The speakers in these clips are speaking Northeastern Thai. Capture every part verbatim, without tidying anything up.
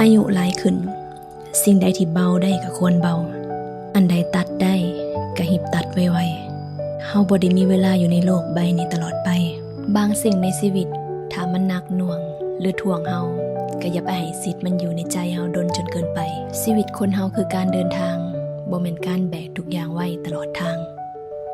อายุหลายขึ้น สิ่งใดที่เบาได้ก็ควรเบา อันใดตัดได้ก็รีบตัดไวๆ เฮาบ่ได้มีเวลาอยู่ในโลกใบนี้ตลอดไป บางสิ่งในชีวิต ถ้ามันหนักหน่วง หรือถ่วงเฮา ก็อย่าไปให้สิทธิ์มันอยู่ในใจเฮาดนจนเกินไป ชีวิตคนเฮาคือการเดินทาง บ่แม่นการแบกทุกอย่างไว้ตลอดทาง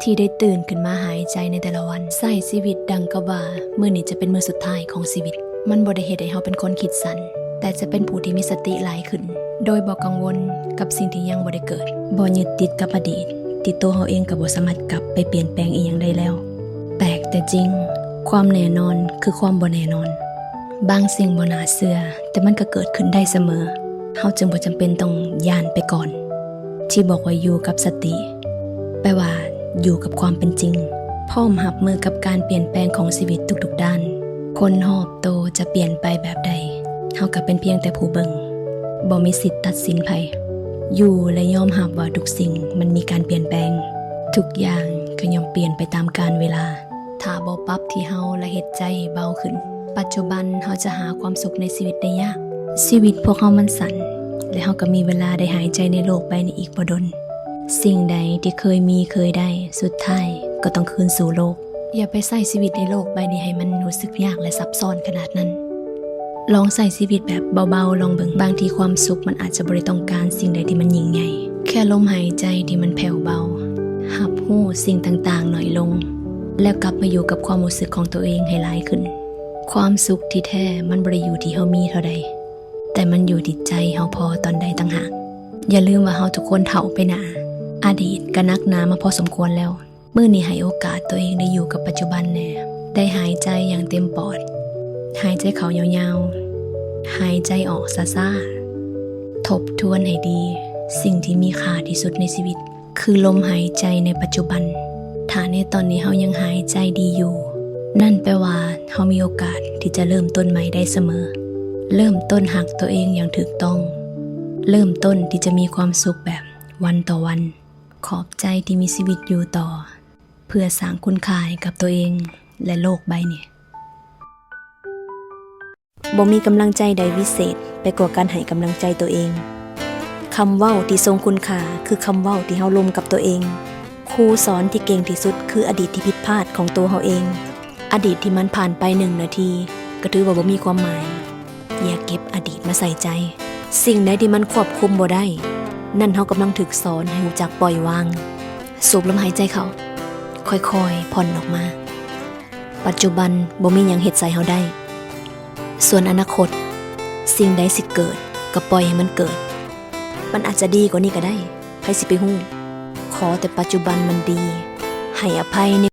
ที่ได้ตื่นขึ้นมาหายใจในแต่ละวัน ใช้ชีวิตดังกับว่ามื้อนี้จะเป็นมื้อสุดท้ายของชีวิต มันบ่ได้เฮ็ดให้เฮาเป็นคนคิดสั้น แต่จะเป็นผู้ที่มีสติหลายขึ้น โดยบ่กังวลกับสิ่งที่ยังบ่ได้เกิด บ่ยึดติดกับอดีต ที่ตัวเฮาเองก็บ่สามารถกลับไปเปลี่ยนแปลงอิหยังได้แล้ว แปลกแต่จริง ความแน่นอนคือความบ่แน่นอน บางสิ่งบ่น่าเชื่อ แต่มันก็เกิดขึ้นได้เสมอ เฮาจึงบ่จำเป็นต้องย้านไปก่อน ที่บอกว่าอยู่กับสติ แปลว่าอยู่กับความเป็นจริง พร้อมรับมือกับการเปลี่ยนแปลงของชีวิตทุกๆด้าน คนรอบตัวจะเปลี่ยนไปแบบใด เฮาก็เป็นเพียงแต่ผู้เบิ่ง บ่มีสิทธิ์ตัดสินไผ อยู่และยอมรับว่าทุกสิ่งมันมีการเปลี่ยนแปลง ทุกอย่างก็ย่อมเปลี่ยนไปตามกาลเวลา ถ้าบ่ปรับที่เฮาและเฮ็ดใจให้เบาขึ้น ปัจจุบันเฮาจะหาความสุขในชีวิตได้ยาก ชีวิตพวกเฮามันสั้น และเฮาก็มีเวลาได้หายใจในโลกใบนี้อีกบ่ดน สิ่งใดที่เคยมีเคยได้ สุดท้ายก็ต้องคืนสู่โลก อย่าไปใช้ชีวิตในโลกใบนี้ให้มันรู้สึกยากและซับซ้อนขนาดนั้น ลองใช้ชีวิตแบบเบาๆลองเบิ่ง บางทีความสุขมันอาจจะบ่ได้ต้องการสิ่งใดที่มันยิ่งใหญ่ แค่ลมหายใจที่มันแผ่วเบา รับรู้สิ่งต่างๆน้อยลง แล้วกลับมาอยู่กับความรู้สึกของตัวเองให้หลายขึ้น ความสุขที่แท้มันบ่ได้อยู่ที่เฮามีเท่าใด แต่มันอยู่ที่ใจเฮาพอตอนใดต่างหาก อย่าลืมว่าเฮาทุกคนเฒ่าไปหน้า อดีตก็หนักหนามาพอสมควรแล้ว มื้อนี้ให้โอกาสตัวเองได้อยู่กับปัจจุบันแหน่ ได้หายใจอย่างเต็มปอด หายใจเข้ายาวๆ หายใจออกช้าๆ ทบทวนให้ดี สิ่งที่มีค่าที่สุดในชีวิต คือลมหายใจในปัจจุบัน ถ้าในตอนนี้เฮายังหายใจดีอยู่ นั่นแปลว่าเฮามีโอกาสที่จะเริ่มต้นใหม่ได้เสมอ เริ่มต้นฮักตัวเองอย่างถูกต้อง เริ่มต้นที่จะมีความสุขแบบวันต่อวัน ขอบใจที่มีชีวิตอยู่ต่อ เพื่อสร้างคุณค่าให้กับตัวเองและโลกใบนี้ บ่มีกำลังใจใดวิเศษไปกว่าการให้กำลังใจตัวเอง คำเว้าที่ทรงคุณค่าคือคำเว้าที่เฮาลมกับตัวเอง ครูสอนที่เก่งที่สุดคืออดีตที่ผิดพลาดของตัวเฮาเอง อดีตที่มันผ่านไปหนึ่งนาที ก็ถือว่าบ่มีความหมาย อย่าเก็บอดีตมาใส่ใจ สิ่งใดที่มันควบคุมบ่ได้ นั่นเฮากำลังถูกสอนให้รู้จักปล่อยวาง สูบลมหายใจเข้า ค่อยๆผ่อนออกมา ปัจจุบันบ่มีหยังเฮ็ดใส่เฮาได้ ส่วนอนาคต สิ่งใดสิเกิด ก็ปล่อยให้มันเกิด มันอาจจะดีกว่านี้ก็ได้ ไผสิไปฮู้ ขอแต่ปัจจุบันมันดี ให้อภัยใน